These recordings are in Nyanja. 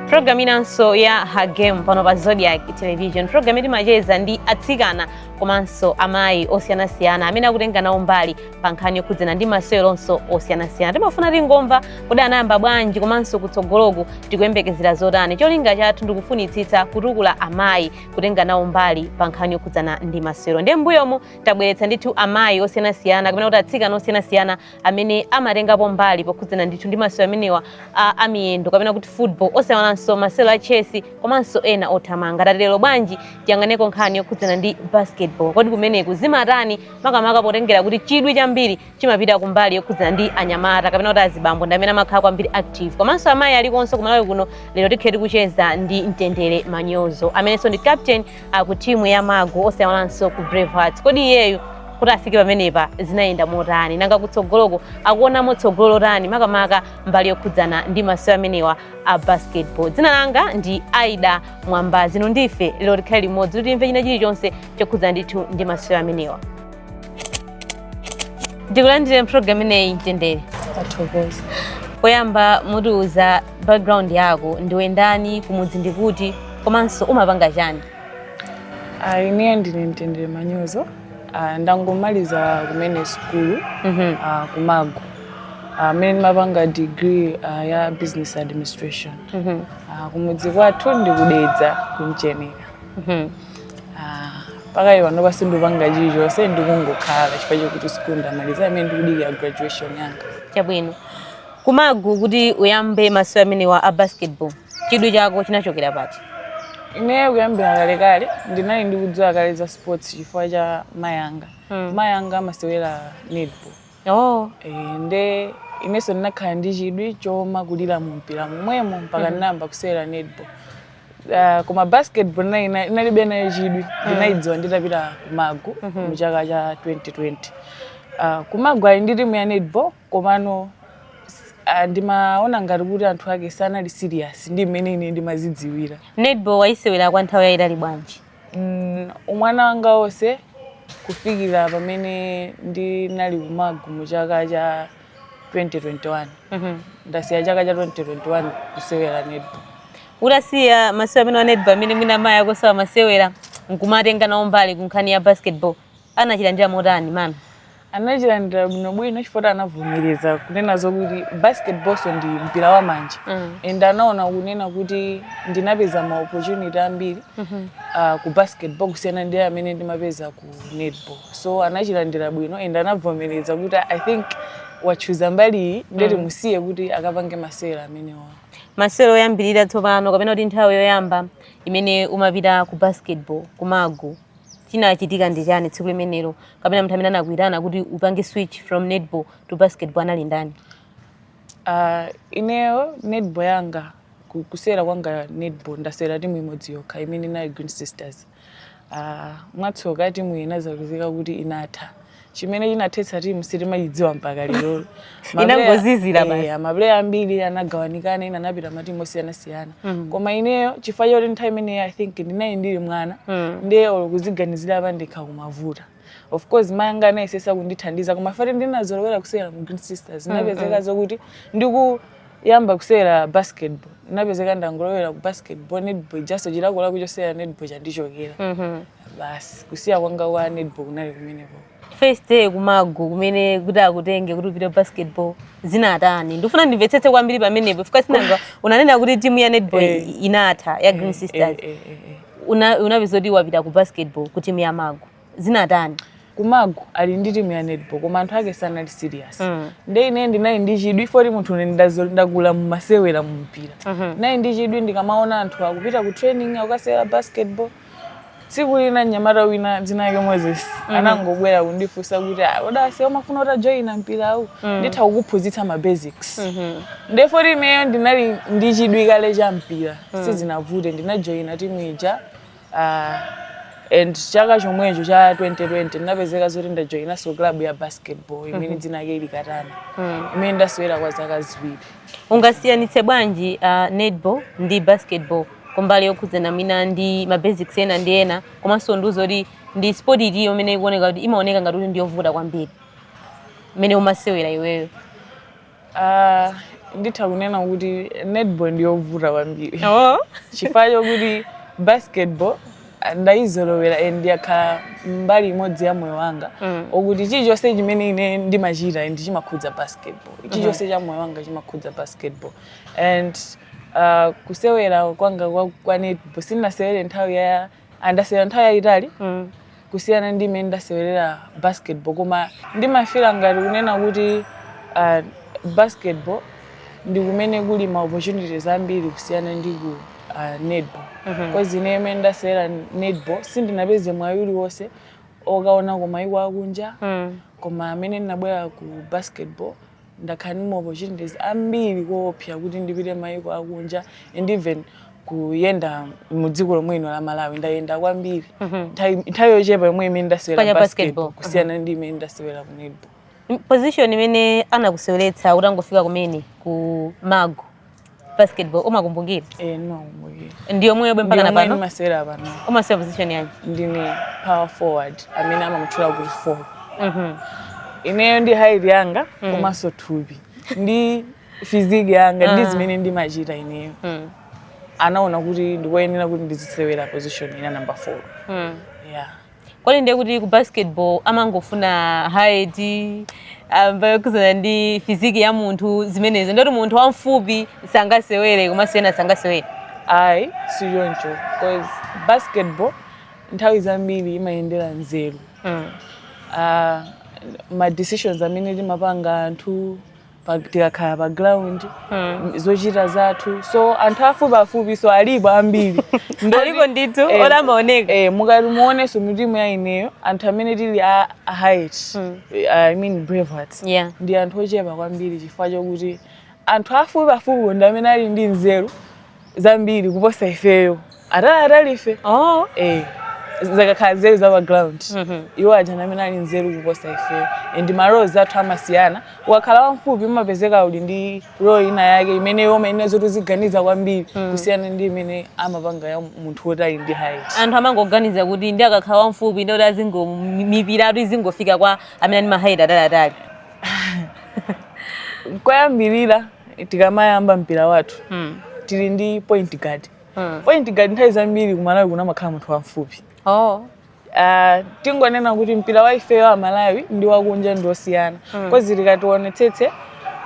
Program inanso ya Her Game pano pa Zodiak Television. Program timacheza ndi atsikana komanso amayi osiyanasiyana amene akutenga nawo mbali pa nkhani yokhudzana ndi maseweronso osiyanasiyana. Timafuna tingomva kuti anayamba bwanji komanso kutsogoloku tikuyembekezera zotani. Cholinga chathu ndikufunitsitsa kutukula amayi kutenga nawo mbali pa nkhani yokhudzana ndi masewero. Ndiye mbuyomu tabweretsa ndithu amayi osiyanasiyana kapena kuti atsikana osiyanasiyana amene amatengapo mbali pokhudzana ndithu ndi masewero amenewa a amiyendo kapena kuti football, osayiwalanso masewero a chess komanso ena othamanga. Tatero bwanji tiyang'aneko nkhani yokhudzana ndi basketball? Kodi kumeneku zimatani, makamaka potengera kuti chidwi chambiri chimapita kumbali yokhudzana ndi anyamata kapena kuti azibambo ndi amene amakhala kwambiri active, komanso amayi alikonso kumalawi kuno? Lero tikhe tikucheza ndi Mtendere Manyozo, amenenso ndi captain ku timu ya MAGU, osayiwalanso ku Brave Hearts. Kodi iyeyu kuti afike pamenepa zinayenda motani? Nanga kutsogoloko akuonamo tsogolo lotani, makamaka mbali yokhudzana ndi masewero amenewa a basketball? Dzina langa ndi Aida Mwamba. Zino ndife lero tikhale limodzi kuti timve china chilichonse chokhudzana ndithu ndi masewero amenewa. Ndikulandire program ineyi, Mtendere. Tathokoza. Poyamba mutiuza background yako, ndiwe ndani, kumudzi ndikuti, komanso umapanga chani? Ine ndine Mtendere Manyozo. Ndangomaliza kumene sukulu ku MAGU, amene ndimapanga degree ya business administration. Kumudzi kwathu ndikudedza kumchenera. Pakali pano pasindupanga chilichonse, ndikungokhala chifukwa chokuti sukulu ndamaliza, imene ndikudikira graduation yanga. Chabwino. Ku MAGU kuti uyambe masewero amenewa a basketball, chidwi chako chinachokera pati? Ine kuyambira kalekale ndinali ndikudziwa kale za sports chifukwa cha mayanga. Mayanga amasewera netball. Nde inenso ndinakhala ndi chidwi chomakulira mu mpira momwemo mpaka ndinayamba kusewera netball. Koma basketball inalibe nayo chidwi, ndinayidziwa nditapita ku MAGU mu chaka cha 2020. Ku MAGU ali ndi timu ya netball, komano ndimaona ngati kuti anthu ake sanali serious ndi mmene ine ndimazidziwira. Netball wayisewera kwa nthawi yayitali bwanji? Umwana wanga wonse kufikira pamene ndinali ku MAGU mu chaka cha 2021. Ndasiya chaka cha 2021 kusewera netball. Utasiya masewera amene wa netball, amene mwina amayi ako samasewera, nkumatenga nawo mbali ku nkhani ya basketball, anachilandira motani mami? Anachilandira bwinobwino chifukwa anavomereza kunena zokuti basketball so ndi mpira wa manja and anaona kunena kuti ndinapeza ma opportunity ambiri ku basketball kusiyana ndi amene ndimapeza ku netball, so anachilandira bwino and anavomereza kuti I think wachuza mbali iyi, ndeti musiye kuti akapange masewera amenewa. Masewero oyambirira tsopano, kapena kuti nthawi yoyamba imene umapita ku basketball ku MAGU, chinachitika ndi chani tsiku limenelo? Kapena munthu amene anakuyitana kuti upange switch from netball to basketball anali ndani? Ineyo netball yanga, kusewera kwanga netball, ndasewera timu imodzi yokha imene inali Green Sisters. Mwatsoka timu inazapezeka kuti inatha. Chimene chinathetsa timu sitimachidziwa mpaka lero. Inangozizira basi. Ma player ambiri anagawanikana, ina anapita matimu osiyanasiyana. Koma ineyo chifukwa choti nthawi imeneyo I think ndinali ndili mwana, ndiye olo kuziganizira pandekha kumavuta. Of course mayanga anayesesa kundithandiza, koma fati ndinazolowera kusewera mu Green Sisters, ndinapezeka zokuti ndikuyamba kusewera basketball, ndinapezeka ndangolowera ku basketball. Netball jaso chilakolako chosewera netball chandichokera basi. Kusiya kwanga kwa netball kunali kumeneko. First day ku MAGU kumene kuti akutenge kuti upite basketball, zinatani? Ndifuna ndimvetsetse kwambiri pamenepo chifukwa sinanga unanena kuti timu ya netball inatha ya Green Sisters. Unapeza kuti wapita ku basketball ku timu ya MAGU, zinatani? Ku MAGU ali ndi timu ya netball, koma anthu ake sanali serious. Nde ine ndinali ndi chidwi foti munthu ine ndakula mumasewera mu mpira. Ndinali ndi chidwi ndikamaona anthu akupita ku training akukasewera basketball. Tsiku lina mnyamata wina dzina lake Moses anangobwera kundifunsa kuti, "Ah, odase umafuna utajoyina mpirawu? Nditha kukuphunzitsa ma basics." Nde foti ineyo ndinali ndi chidwi kale cha mpira, sizinavute, ndinajoyina timu ija. And chaka chomwecho cha 2020 ndinapezeka zoti ndajoyinanso club ya basketball imene dzina lake ili Katana, imene ndasewera kwa zaka 2. Ungasiyanitse bwanji netball ndi basketball kumbali yokhudzana mwina ndi ma basics ena ndi ena, komanso ndiuze kuti ndi sport itiyo imene ikuoneka kuti imaoneka ngati kuti ndiyovuta kwambiri mmene umasewera iweyo? Nditha kunena kuti netball ndiyovuta kwambiri Oh. chifukwa chokuti basketball ndayizolowera and yakhala mbali imodzi ya moyo wanga, okuti chilichonse chimene ine ndimachita and chimakhudza basketball, chilichonse cha moyo wanga chimakhudza basketball. And kusewera kwanga kwa netball sindinasewere nthawi ya andasewera nthawi yayitali kusiyana ndi imene ndasewerera basketball, koma ndimafeela ngati kunena kuti basketball ndi kumene kuli ma opportunities ambiri kusiyana ndi ku netball, 'cause ine imene ndasewera netball sindinapeze mwayi uliwonse okaona ku mayiko akunja, koma amene ndinabwera ku basketball ndakhala ndi ma opportunities ambiri koopsa kuti ndipite mayiko akunja and even kuyenda mu dziko lomweno la Malawi. Ndayenda kwambiri nthawi yochepa yomwe imene ndasewera Panya basketball basketball. kusiyana ndi imene ndasewera ku netball. Position imene anakuseweretsa utangofika kumene ku Magu basketball, umakumbukira? Eh, ndimakumbukira. Ndiyo mweyo mpaka na Ndiyo pano? Ndimasewera pano. Umasewera position yanji? Ndine power forward amene amamutchula kuti four. Ineyo ndi height yanga komanso thupi ndi physique yanga ndi zimene ndimachita ineyo, anaona kuti ndikoyenera kuti ndizisewera position ina number 4. Yeah. Kodi ndiye kuti ku basketball amangofuna height ambayo kuzana ndi physique ya munthu zimenezo, ndoti munthu wamfupi sangasewere komanso ena sangasewere? Ayi, sichoncho, 'cause basketball nthawi zambiri imayendera nzeru, ma decisions amene timapanga anthu tikakhala pa ground, zochita zathu. So anthu afupi afupi so alipo ambiri. Alipo ndithu, olamaoneka. Eh, mukati muonenso mu timu ya ineyo, anthu amene tili a height, I mean Brave Hearts, ndi anthu ochepa kwambiri chifukwa chokuti anthu afupi afupi ndi amene ali ndi nzeru zambiri kuposa ifeyo atali ife. Eh, zakakhala nzeru za pa ground, iwo aja ndi amene ali nzeru kuposa ifeyo, and ma roles athu amasiyana. Ukakhala wamfupi umapezeka uli ndi role ina yake imene iwo umayenera zoti uziganiza kwambiri kusiyana ndi imene amapanga ya munthu woti ali ndi height. Anthu amangoganiza kuti ndi akakhala wamfupi ndi kuti azingo mipiratu izingofika kwa amene ali ma height ataliatali. Koyambirira tikamayamba mpira wathu tili ndi point guard. Point guard nthawi zambiri kuMalawi kuno amakhala munthu wamfupi. Tingonena kuti mpira wa ifeyo Amalawi ndi wakunja ndi osiyana, 'cause tikationetsetse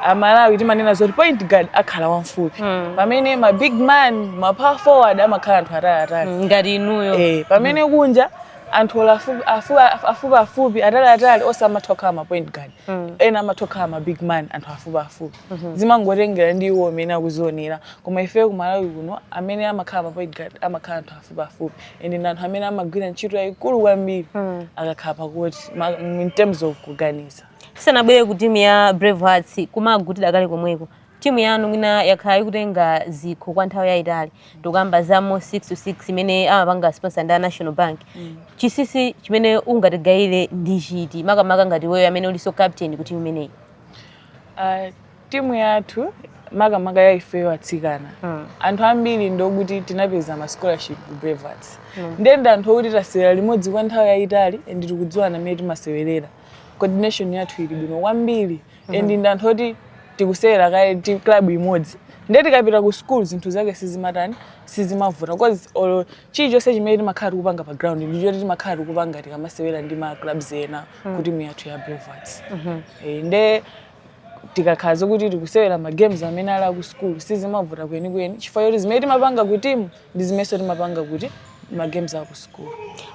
Amalawi timanena zoti point guard akhala wamfupi, pamene ma big man, ma power forward amakhala anthu ataliatali. Ngati inuyo. Eh, pamene kunja anthu ola afupi afupi atali atali onse amatha kukhala ma point guard, ena amatha kukhala ma big man, anthu afupi afupi. Zimangotengera ndi iwo amene akuzionera, koma ife ku Malawi kuno amene amakhala ma point guard amakhala anthu afupi afupi, and ndi anthu amene amagwira ntchito yayikulu kwambiri akakhala pakoti in terms of kuganiza. Tisanabwere ku timu ya Brave Hearts, kuMAGU tidakale komweko, timu yanu mwina yakhala ikutenga zikho kwa nthawi yayitali. Tikuyamba za mo 6 to 6 imene amapanga sponsor ndi a National Bank. Chinsinsi chimene ungatigayire ndi chiti, makamaka ngati weyo amene uliso captain ku timu imeneyi? Timu yathu, makamaka ya ifeyo atsikana, anthu ambiri ndokuti tinapeza ma scholarship ku Brave Hearts, ndende anthu okuti tasewera limodzi kwa nthawi yayitali and tikudziwana mmene timasewerera. Coordination yathu ili bwino kwambiri and ndi anthu oti tikusewera kale ti club imodzi, ndiye tikapita ku school zinthu zake sizimatani, sizimavuta, 'cause olo chilichonse chimene timakhala tikupanga pa ground ndichoti timakhala tikupanga tikamasewera ndi ma clubs ena ku timu yathu ya Brave Hearts. Eh, nde tikakhala zokuti tikusewera ma games amene ali aku school sizimavuta kwenikweni chifukwa choti zimene timapanga ku timu ndi zimenso timapanga kuti ma games aku school.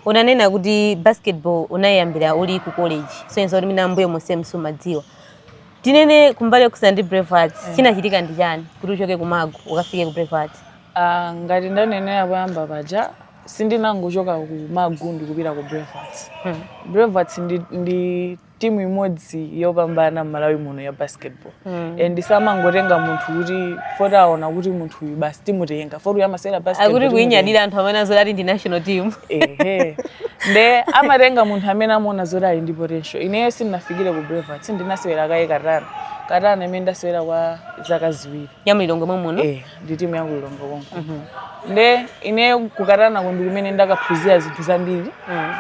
Unanena kuti basketball unayambira uli ku college, so inso kuti mina mbuyo monse msumadziwa. Tinene kumbali yokusana ndi Brave Hearts, chinachitika ndi chani kuti uchoke ku MAGU ukafike ku Brave Hearts? Ngati ndanenera poyamba paja, sindinangochoka ku MAGU ndikupita ku Brave Hearts. Brave Hearts ndi timu imodzi yopambana m'Malawi muno ya basketball, and samangotenga munthu kuti foti aona kuti munthu uyu basi timutenga foti uyu amasewera basketball, Akuti timutenga. Kuyinyadira anthu amene azoti ndi national team. Ehe, nde amatenga munthu amene amaona zoti ali ndi potential. Ineyo sindinafikire ku Brave Hearts, ndinasewera kaye Katana. Katana imene ndasewera kwa zaka 2. Ya mLilongwe mwe muno? Eh, ndi timu ya kuLilongwe konko. Nde ineyo kuKatanako ndi kumene ndakaphunzira zinthu zambiri,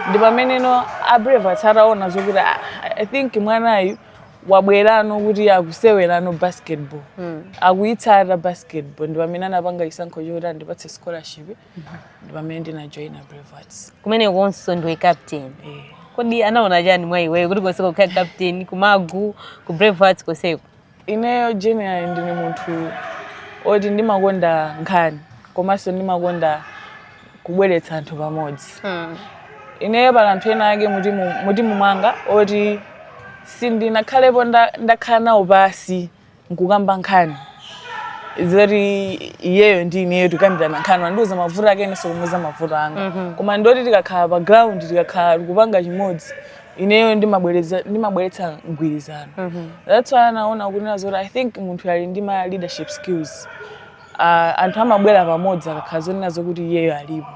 ndi pameneno a Brave Hearts ataona zokuti, "Ah, I think mwanayu Wabwerano kuti akusewerano basketball, akuyitsata basketball, ndi pamene anapanga chisankho choti andipatse scholarship, ndi pamene ndinajoina Brave Hearts. Kumene konso ndiwe captain? Eh. Kodi anaona chani mwa iweyo kuti konseko kukhala captain ku MAGU, ku Brave Hearts konseko? Ineyo generally ndine munthu oti ndimakonda nkhani, komanso ndimakonda kubweretsa anthu pamodzi. Ineyo pala anthu ena ake mutimu mwanga oti sindinakhalepo ndakhala nawo pasi nkukamba nkhani zoti iyeyo ndi ineyo tikambirana nkhani, wandiuza mavuto ake, inenso kumuuza mavuto anga, koma ndoti tikakhala pa ground, tikakhala tikupanga chimodzi, ineyo ndimabweretsa mgwirizano. That's why anaona kunena zoti I think munthu ali ndi ma leadership skills. Anthu amabwera pamodzi akakhala zonena zokuti iyeyo alipo.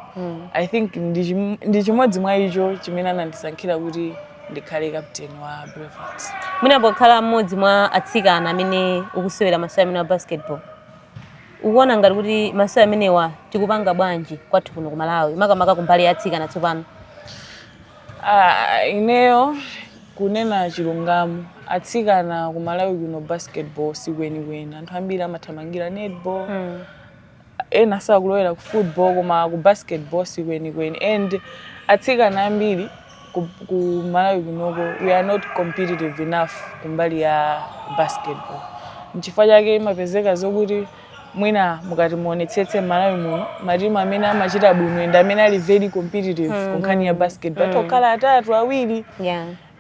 I think ndi chimodzi mwa icho chimene anandisankhira kuti ndikhale captain wa Brave Hearts. Mwina pokhala mmodzi mwa atsikana amene ukusewera masewera amene wa basketball, ukuona ngati kuti masewera amenewa tikupanga bwanji kwathu kuno ku Malawi, makamaka kumbali ya atsikana tsopano? Ah, ineyo kunena chilungamo, atsikana ku Malawi kuno basketball sikwenikweni. Anthu ambiri amathamangira netball, ena sakulowera ku football, koma ku basketball sikwenikweni. And atsikana ambiri ku Malawi kunoko, we are not competitive enough kumbali ya basketball. Nchifukwa chake imapezeka zokuti mwina mukati muonetsetse, Malawi muno matimu amene amachita bwino ndi amene ali very competitive ku nkhani ya basketball atokhala atatu, awiri,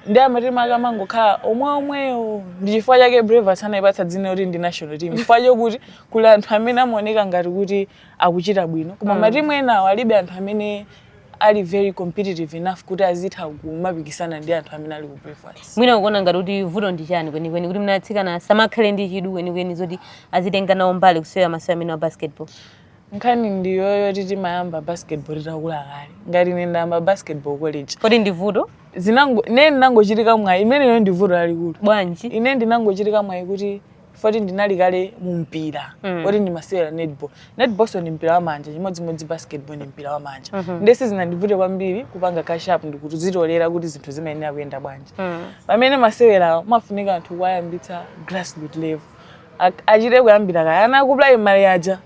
ndi amatimu ake amangokhala omwe omwewo. Ndi chifukwa chake Brave Hearts anayipatsa dzina kuti ndi national team, chifukwa chokuti kuli anthu amene amaoneka ngati kuti akuchita bwino, koma matimu enawo alibe anthu amene ali very competitive enough kuti azitha kumapikisana ndi anthu amene ali ku Brave Hearts. Mwina ukuona ngati kuti vuto ndi chani kwenikweni kuti mwina atsikana samakhale ndi chidwi kwenikweni zoti azitenga nawo mbali kusewera masewera amene wa basketball? Nkhani ndiyoyo titi timayamba basketball titakula kale. Ngati ine ndayamba basketball college. Kodi ndi vuto? Zinango ne ndinangochitika mwayi. Imeneyo ndi vuto lalikulu. Bwanji? Ine ndinangochitika mwayi kuti foti ndinali kale mu mpira oti ndimasewera netball. Netball so ndi mpira wa manja chimodzimodzi basketball ndi mpira wa manja, nde sizinandivute kwambiri kupanga catch up ndikuzitolera kuti zinthu zimayenera kuyenda bwanji, pamene masewerawo mafunika anthu kuwayambitsa grassroot level, achite kuyambira kaya ana ku primary aja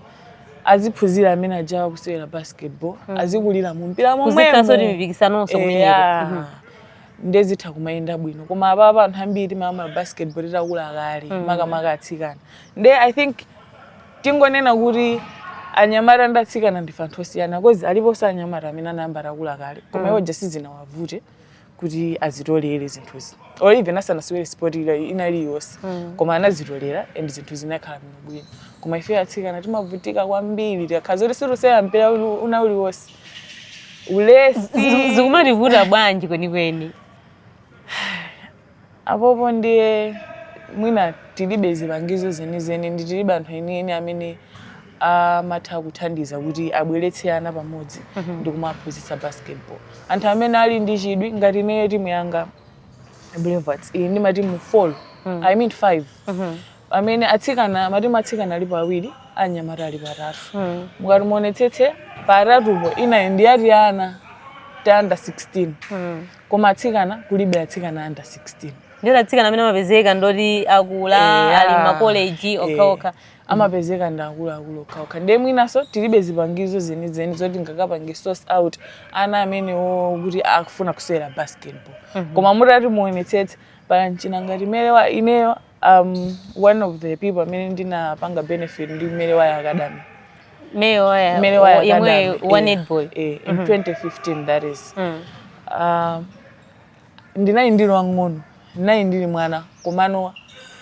aziphunzira amene ajawa kusewera basketball, azikulira mu mpira. Kuzikhalanso kuti mipikisanoso kumeneko. Yeah. Ndezitha kumayenda bwino, koma apapa anthu ambiri timayamba basketball titakula kale, makamaka atsikana. Nde I think tingonena kuti anyamata ndi atsikana ndife anthu osiyana, 'cause aliponso anyamata amene anayamba atakula kale, koma iwo just sizinawavute kuti azitolere zinthuzi, or even asanasewere sport ina iliyonse, koma anazitolera and zinthu zinakhala bwino bwino. Koma ife atsikana timavutika kwambiri tikakhala zoti situsewera mpira una uliwonse, ulesi. Zikumativuta bwanji kwenikweni? Apopo ndiye mwina tilibe zipangizo zenizeni, ndi tilibe anthu enieni amene amatha kuthandiza kuti abweretse ana pamodzi ndi kumaphunzitsa basketball, anthu amene ali ndi chidwi. Ngati ineyo, timu yanga Brave Hearts ili ndi matimu 4, I mean 5, amene atsikana, matimu atsikana alipo awiri, anyamata alipo atatu. Mukati muonetsetse, pa atatupo inayo ndi yati ana ta under 16, koma atsikana kulibe atsikana under 16. Ndiyo atsikana amene amapezeka ndoti akula, ali makoleji okhaokha. Amapezeka ndi akuluakulu okhaokha. Ndiye mwinaso tilibe zipangizo zenizeni zoti ngakapange source out ana amenewo kuti akufuna kusewera basketball. Koma mutati muonetsetse, pala mchina ngati Melewa, ineyo one of the people amene ndinapanga benefit ndi Melewa Academy. Meyo? Melewa yemwe Academy, wa eh, netball? Eh, in 2015 that is. Ndinali ndili wang'ono, ndinali ndili mwana, komano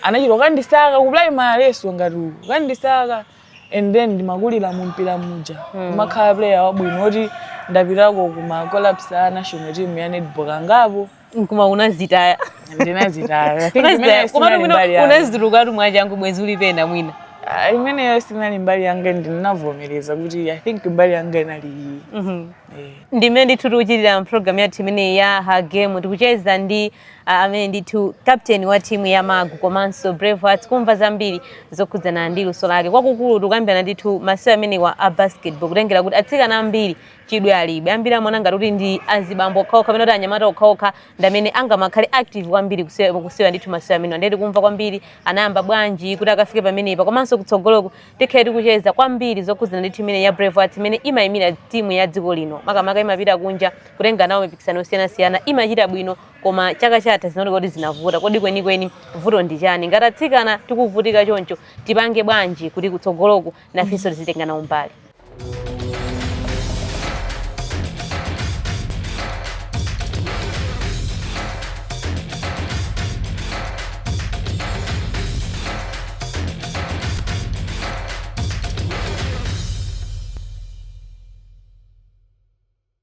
anachita kandisaka ku primary eso ngati uku kandisaka, and then ndimakulira mu mpira muja, kumakhala player wabwino oti ndapitako kuma call-ups a national team ya netball kangapo. Koma unazitaya? Ndinazitaya. I think Unazitaya. imene Komatu sinali mwina mbali yanga. unazitulukatu mwachangu, bwezi uli pena mwina. Ah, imeneyo sinali mbali yanga, ndinavomereza kuti I think mbali yanga inali iyi. Ndimene ndithu tikuchitira mpulogalamu yathu imeneyi ya Her Game. Tikucheza ndi amene ndithu captain wa timu ya Magu komanso Brave Hearts, kumva zambiri zokhudzana ndi luso lake. Kwakukulu tikuyambirana ndithu masewera amenewa a basketball, kutengera kuti atsikana ambiri chidwi alibe. Ambiri amaona ngati kuti ndi azibambo okhaokha amene kuti anyamata okhaokha ndi amene angamakhale active kwambiri kusewera ndithu masewera amenewa. Ndiye tikumva kwambiri anayamba bwanji kuti akafike pamenepa, komanso kutsogoloku tikhale tikucheza kwambiri zokhudzana ndi timu imene ya Brave Hearts, imene imayimira timu ya dziko lino, makamaka imapita kunja kutenga nawo mipikisano yosiyanasiyana, imachita bwino, koma chaka chatha zinaoneka kuti zinavuta. Kodi kwenikweni vuto ndi chani? Ngati atsikana tikuvutika choncho, tipange bwanji kuti kutsogoloku nafenso tizitenga nawo mbali?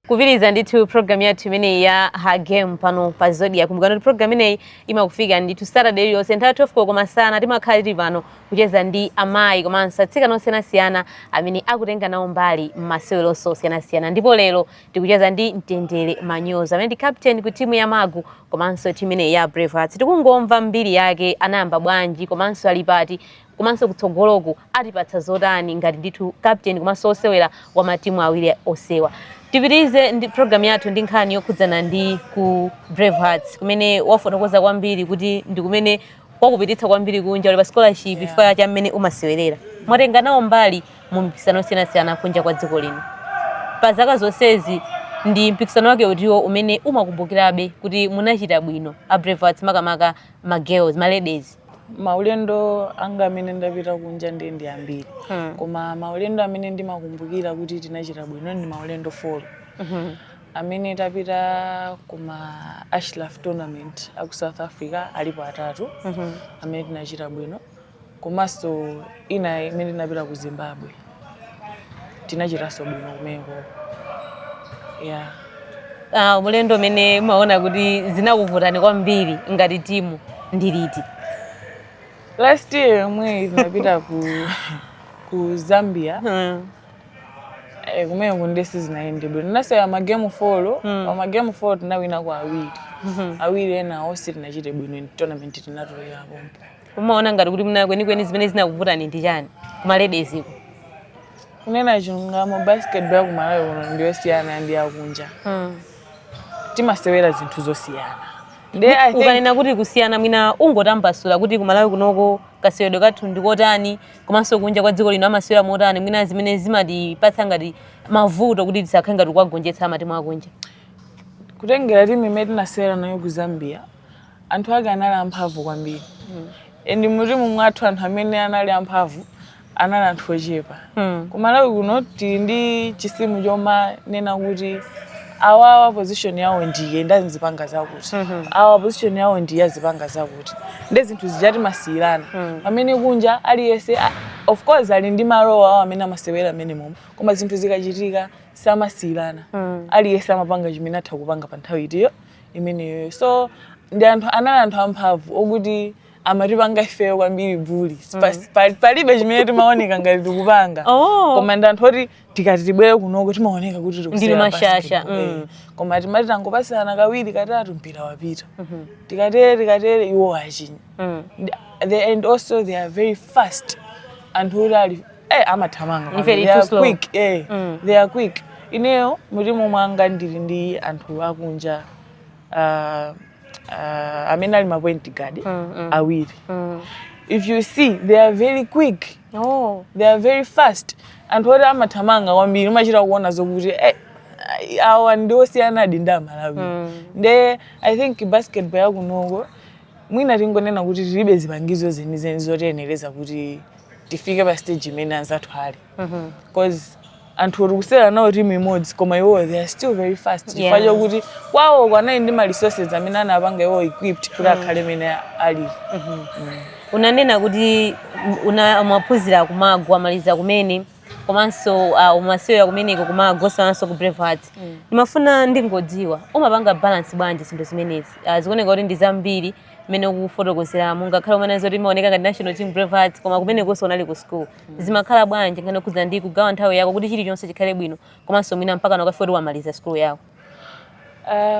Kupitiriza ndithu program yathu imeneyi ya Her Game pano pa Zodiak. Kumbukani kuti program imeneyi imakufika ndithu Saturday iliyonse nthawi 12 koloko masana. Timakhala tili pano kucheza ndi amayi komanso atsikana osiyanasiyana amene akutenga nawo mbali m'masewero osiyanasiyana, ndipo lero tikucheza ndi Mtendere Manyozo amene ndi captain ku timu ya Magu komanso timu imeneyi ya Brave Hearts. Tikungomva mbiri yake, anayamba bwanji, komanso ali pati, komanso kutsogoloku atipatsa zotani ngati ndithu captain komanso osewera wa matimu awiri osewa. Tipitirize ndi program yathu ndi nkhani yokhudzana ndi ku Brave Hearts, kumene wafotokoza kwambiri kuti ndi kumene kwakupititsa kwambiri kunja, uli pa scholarship chifukwa cha mmene umasewerera. Mwatenga nawo mbali mu mipikisano yosiyanasiyana kunja kwa dziko lino. Pa zaka zonsezi, ndi mpikisano wake utiwo umene umakumbukirabe kuti munachita bwino a Brave Hearts, makamaka ma girls, ma ladies? Maulendo anga amene ndapita kunja ndiye ndi ambiri, koma maulendo amene ndimakumbukira kuti tinachita bwino ndi maulendo 4 amene tapita kuma Ashraf tournament aku South Africa. Alipo atatu amene tinachita bwino, komanso ina imene tinapita ku Zimbabwe tinachitanso bwino kumeneko, yeah. Ulendo umene umaona kuti zinakuvutani kwambiri ngati timu ndi liti? Last year yomwe tinapita ku Zambia. Kumene kunde sizinayende bwino. Tinasewera magemu 4. Pa magemu 4 tinawina kwa awiri, awiri ena onse tinachite bwino. In tournament tinatolera pompo. Umaona ngati kuti muna kwenikweni zimene zinakuvutani ndi chani kuma ladies iko? Kunena chilungamo, basketball ya kumalawi kuno ndiyosiyana ndi yakunja. Timasewera zinthu zosiyana, nde I think Ukanena kuti kusiyana, mwina ungotambasula kuti kumalawi kunoko kaseweredwe kathu ndikotani, komanso kunja kwa dziko lino amasewera motani, mwina zimene zimatipatsa ngati mavuto kuti tisakhale ngati kuwagonjetsa amatimu akunja. Kutengera timu imene tinasewera nayo ku Zambia, anthu ake anali amphamvu kwambiri, and mutimu mwathu anthu amene anali amphamvu anali anthu ochepa. Kumalawi kuno tili ndi chisimu chomanena kuti awawa position yawo ndiye ndazipanga zakuti, awa position yawo ndiye azipanga zakuti, ndi zinthu zija timasiyirana. Pamene kunja aliyense of course ali ndi malowa awo amene amasewera amene momwe, koma zinthu zikachitika samasiyirana. Aliyense amapanga chimene atha kupanga pa nthawi itiyo imeneyo. So ndi anthu anali anthu amphamvu okuti amatipanga ifeyo kwambiri bully. Palibe chimene timaoneka ngati tikupanga. Koma ndi anthu oti tikati tibwere kunoko timaoneka kuti Ndinu tikusewera mashasha, basketball, eh. Koma timati tangopasana kawiri katatu, mpira wapita. Tikatere tikatere, iwo achinya. And also they are very fast, anthu oti ali amathamanga Very kwambiri. They too are slow. quick, eh. They are quick. Ineyo mutimu mwanga ndili ndi anthu akunja amene ali ma point guard awiri. If you see, they are very quick. They are very fast, anthu oti amathamanga kwambiri. Umachita kuona zokuti awa ndi osiyanadi ndi Amalawi. Nde I think basketball yakunoko mwina tingonena kuti tilibe zipangizo zenizeni zotiyenereza kuti tifike pa stage imene anzathu ali, cause anthu oti kusewera nawo timu imodzi, koma iwo they are still very fast chifukwa chokuti kwawo anali ndi ma resources amene anapanga iwo equipped kuti akhale mene alili. Unanena kuti una umaphunzira kuMagu, amaliza kumene, komanso umasewera kumeneko kuMagu osawanso ku Brave Hearts. Ndimafuna ndingodziwa, umapanga balance bwanji zinthu zimenezi? Zikuoneka kuti ndi zambiri. Mmene ukufotokozera, mungakhale umene zoti imaoneka ngati national team, Brave Hearts, koma kumenekonso unali ku school. Zimakhala bwanji nkhani yokhudzana ndi kugawa nthawi yako kuti chilichonse chikhale bwino, komanso mwina mpaka nakafika kuti wamaliza school yako?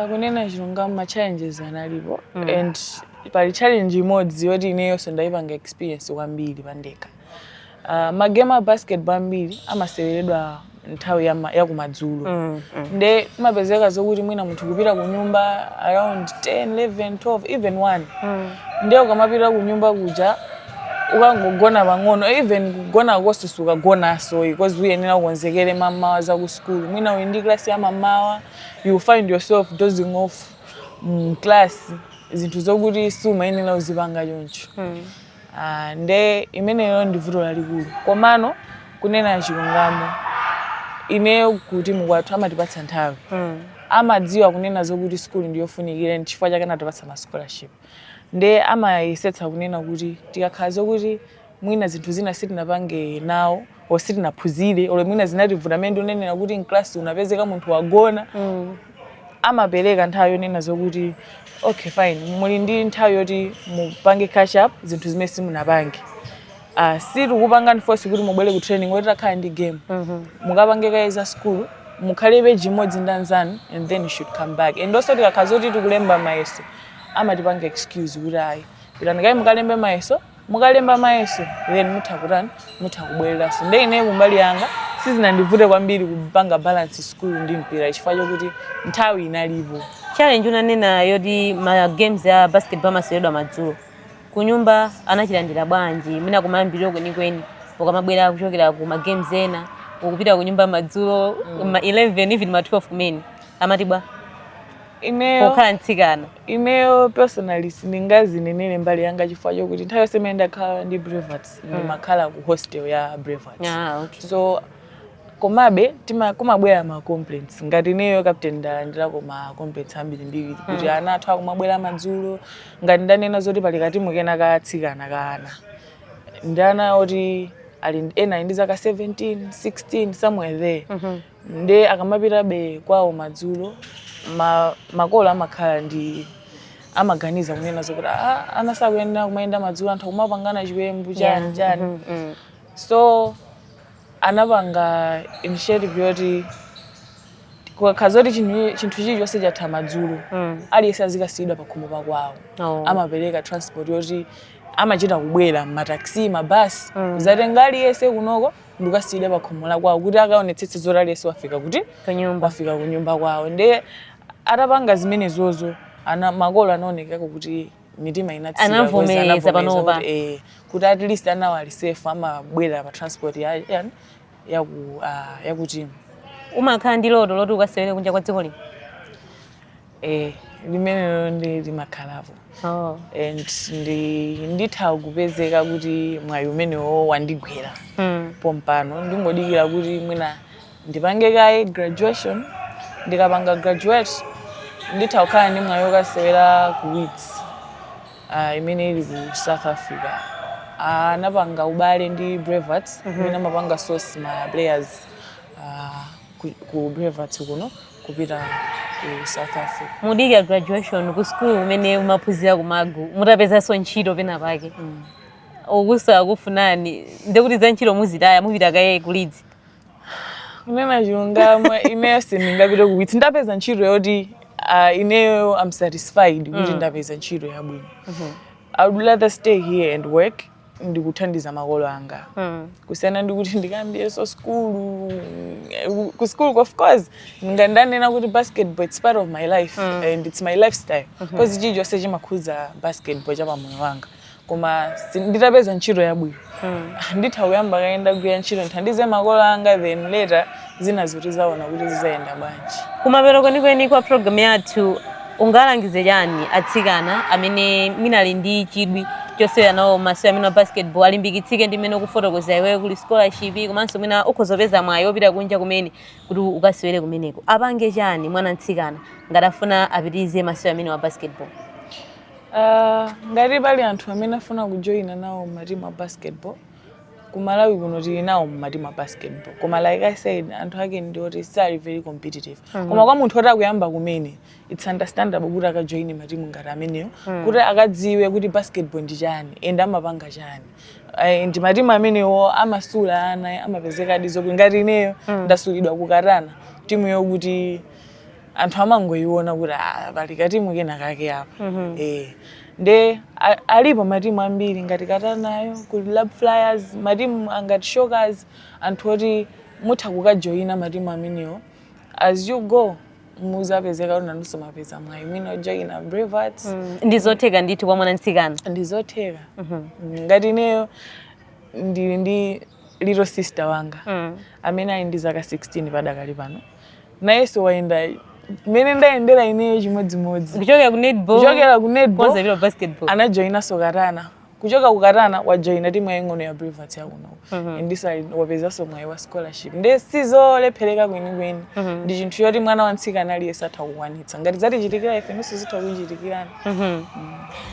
Kunena chilungamo, ma challenges analipo and pali challenge imodzi yoti ineyonso ndayipanga experience kwambiri pandekha. Magame a basketball ambiri amaseweredwa nthawi yakumadzulo, nde kumapezeka zokuti mwina munthu kupita ku nyumba around 10, 11, 12, even 1. Nde ukamapita ku nyumba kuja ukangogona pang'ono, even kugona konse sukagonaso because uyenera ukonzekere mamawa za ku school. Mwina uli ndi class ya mamawa, you find yourself dozing off mu class, zinthu zokuti sumayenera uzipanga choncho. Ah, nde imeneyo ndi vuto lalikulu. Komano kunena chilungamo, ineyo kuti mukwathu amatipatsa nthawi, amadziwa kunena zokuti skulu ndiyofunikira, chifukwa chake anatipatsa ma scholarship. Nde amayesetsa kunena kuti tikakhala zokuti mwina zinthu zina sitinapange nawo o sitinaphunzire, olo mwina zinativuta, mmene ndikunenera kuti mklasi unapezeka munthu wagona, amapereka nthawi yonena zokuti, "Okay, fine, muli ndi nthawi yoti mupange catch up zinthu zimene simunapange. Sitikupangani force kuti mubwere ku training oti takhala ndi game. Mukapange kaye za school, mukhale page imodzi ndi anzanu, and then you should come back." And also tikakhala zoti tikulemba mayeso, amatipanga excuse kuti, "Ayi, pitani kaye mukalembe mayeso. Mukalemba mayeso, then mutha kutani, mutha kubwereranso." Nde ine kumbali yanga sizinandivute kwambiri kupanga balance school ndi mpira chifukwa chokuti nthawi inalipo. Challenge unanena yoti ma games ya basketball amaseweredwa madzulo, kunyumba anachilandira bwanji? Mwina kumayambiriro kwenikweni, ukamabwera kuchokera ku ma games ena, ukupita kunyumba madzulo ma 11, even ma 12 kumene, amati bwa Ineyo pokhala mtsikana? Ineyo personally sindingazinenere mbali yanga chifukwa chokuti nthawi yonse imene ndakhala ndi Brave Hearts, ndimakhala ku hostel ya Brave Hearts. So komabe kumabwera ma complaints. Ngati ineyo captain, ndalandirako ma complaints ambirimbiri kuti ana athu akumabwera madzulo. Ngati ndanena zoti pali katimu kena katsikana ka ana, ndi ana oti ali, ena ali ndi zaka 17, 16, somewhere there. Nde akamapitabe kwawo madzulo, makolo amakhala ndi amaganiza kunena zokuti, "Ah, ana sakuyenda kumayenda madzulo, anthu akumapangana chiwembu, chani chani." So anapanga initiative yoti kukakhala zoti chinthu chilichonse chatha madzulo, aliyense azikasiyidwa pakhomo pakwawo. Amapereka transport yoti amachita kubwera mataxi, mabasi, kuzatenga aliyense kunoko ndikukasiyidwa pakhomo la kwawo kuti akaonetsetse zoti aliyense wafika kuti kunyumba. Wafika kunyumba kwawo. Nde atapanga zimenezozo, ana makolo anaonekako kuti mitima inatsika. Anavomereza anavomereza panopa. Kuti, kuti at least anawo ali safe, amabwera pa transport ya ku team. Umakhala ndi loto loti ukasewere kunja kwa dziko lino? Limenelo ndi limakhalapo and nditha kupezeka kuti mwayi umenewo wandigwera pompano. Ndingodikira kuti mwina ndipange kaye graduation. Ndikapanga graduate, nditha kukhala ndi mwayi wokasewera ku Wits, imene ili ku South Africa. Anapanga ubale ndi Brave Hearts imene amapanga source ma players ku Brave Hearts kuno kupita ku South Africa. Mudikira graduation, ku school kumene umaphunzira ku MAGU, mutapezanso ntchito pena pake, ukusa kufunani, ndekuti za ntchito muzitaya, mupita kaye ku Leeds? Kunena chilungamo, ineyo sindingapite ku Wits. Ndapeza ntchito yoti ineyo I'm satisfied kuti ndapeza ntchito yabwino. I would rather stay here and work ndikuthandiza makolo anga kusiyana ndi kuti ndikayambirenso skulu. Ku school, of course, ngandanena kuti basketball, it's part of my life and it's my lifestyle because chilichonse chimakhudza basketball chapamoyo wanga. Koma nditapeza ntchito yabwino, nditha kuyamba kayenda kugwira ntchito, ndithandize makolo anga, then later zina zoti zaona kuti zizayenda bwanji. Kumapeto kwenikweni kwa program yathu, ungalangize chani atsikana amene mwina ali ndi chidwi chosewera nawo masewera amene wa basketball, alimbikitsike ndi mmene ukufotokoza iweyo, kuli scholarship, komanso mwina ukhozopeza mwayi wopita kunja kumene kuti ukasewere kumeneko? Apange chani mwana mtsikana ngati afuna apitirize masewera amene wa basketball? Ngati pali anthu amene afuna kujoyina nawo matimu a basketball, Ku Malawi kuno tili nawo matimu a basketball, koma like I said, anthu ake ndioti sali very competitive. Koma kwa munthu oti akuyamba kumene, it's understandable kuti akajoine matimu ngati amenewo, kuti akadziwe kuti basketball ndi chani and amapanga chani. Ndi matimu amenewo amasula ana, amapezekadi zokuti ngati ineyo ndasulidwa kukatana timu yokuti anthu amangoiona kuti, "Ah, pali katimu kena kake apa." Nde alipo matimu ambiri ngati Katanayo, kuli Lab Flyers, matimu angati Shockers, anthu oti mutha kukajoyina matimu amenewo. As you go, muzapezeka kuti nanunso mapeza mwayi mwina ojoyina Brave Hearts. Ndi zotheka ndithu kwa mwana mtsikana? Ndi zotheka. Ngati ineyo ndili ndi little sister wanga amene ali ndi zaka 16 padakali pano, nayenso wayenda mmene ndayendera ineyo chimodzimodzi. Kuchokera ku netball? Kuchokera ku netball. Kwanza ipita basketball. Anajoyinanso Katana. Kuchoka ku Katana wajoyina timu yaying'ono ya Brave Hearts yakuno, ndiso wapezanso mwayi wa scholarship. Nde sizolephereka kwenikweni, ndi chinthu choti mwana wamtsikana aliyense atha kukwanitsa. Ngati zatichitikira ife, nonso zitha kuchitikirana.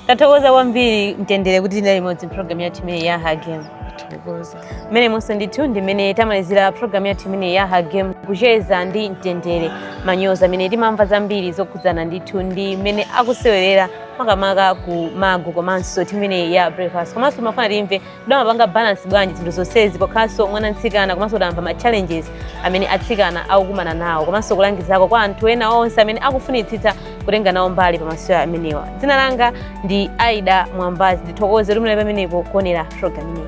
Tathokoza kwambiri, Mtendere, kuti tinali limodzi program yathu imene ya Her Game. Thokoza. Mmene monso ndithu ndimene tamalizira program yathu imene ya Her Game, kucheza ndi Mtendere Manyoza, amene timamva zambiri zokhudzana ndithu ndi mmene akusewerera makamaka ku MAGU komanso timu imene ya Brave Hearts. Komanso timafuna timve amapanga balance bwanji zinthu zonsezi pokhalanso mwana mtsikana, komanso tamva ma challenges amene atsikana akukumana nawo, komanso kulangizako kwa anthu ena onse amene akufunitsitsa kutenga nawo mbali pa masewera amenewa. Dzina langa ndi Aida Mwambazi. Ndithokoze kuti munali pamenepo kuonera program imeneyi.